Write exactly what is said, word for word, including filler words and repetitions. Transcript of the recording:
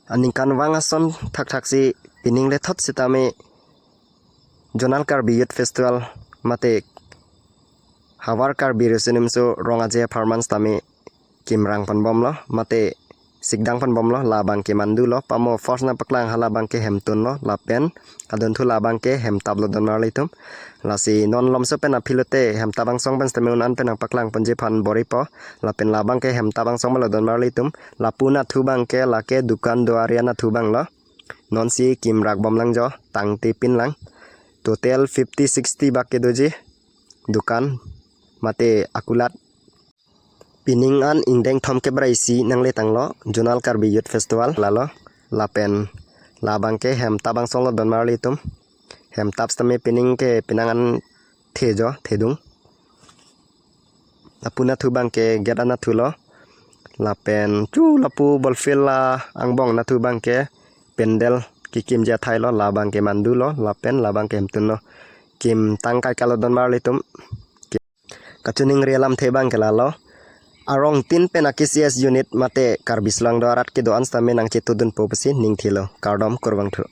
Aningkanvang ason thakthaksi pining lethot sitame Zonal Karbi Youth Festival mate Havar Karbi Riso Nimso Rong Aje apharman sitame kimrang ponbomlo mate sikdang ponbomlo, labang ke mandulo, pamo first nangpaklang halabang ke Hemtunlo lapen adunthu labang ke Hemtaplo don marlitum. Lasi non Lumsong pen aphi lote Hemtap angsong pen sitame un-an pen nangpaklang ponji aphan bor-ipo. Lapen labang ke Hemtap angsong lo don marlitum. Lapu nathu abang ke lake dukan duari anathu abanglo. Nonsi kimrak bomlang jo, tangte pinlang. Total fifty sixty bak kedoji dukan mate akulat. Pining an ingdeng thom kep ra isi nangletanglo Zonal Karbi Youth Festival lalo. Lapen labang ke Hemtap angsong lo don marlitum. Hemtap sitame pining ke pinang an the jo, thedung. Lapu nathu abang ke gate anathulo. Lapen chu lapu ball field la angbong nathu abang ke pandal kekimji athailo, labang ke mandulo lapen labang ke Hemtunlo. Kim tang kaikalo don marlitum. Kachiningri alamthe abang ke lalo. Arong tin pen a-K C S unit mate Karbi Slang do arat kedo-an sitame nangchetudunpo pusi ningthelo. Kardom, kurvangthu.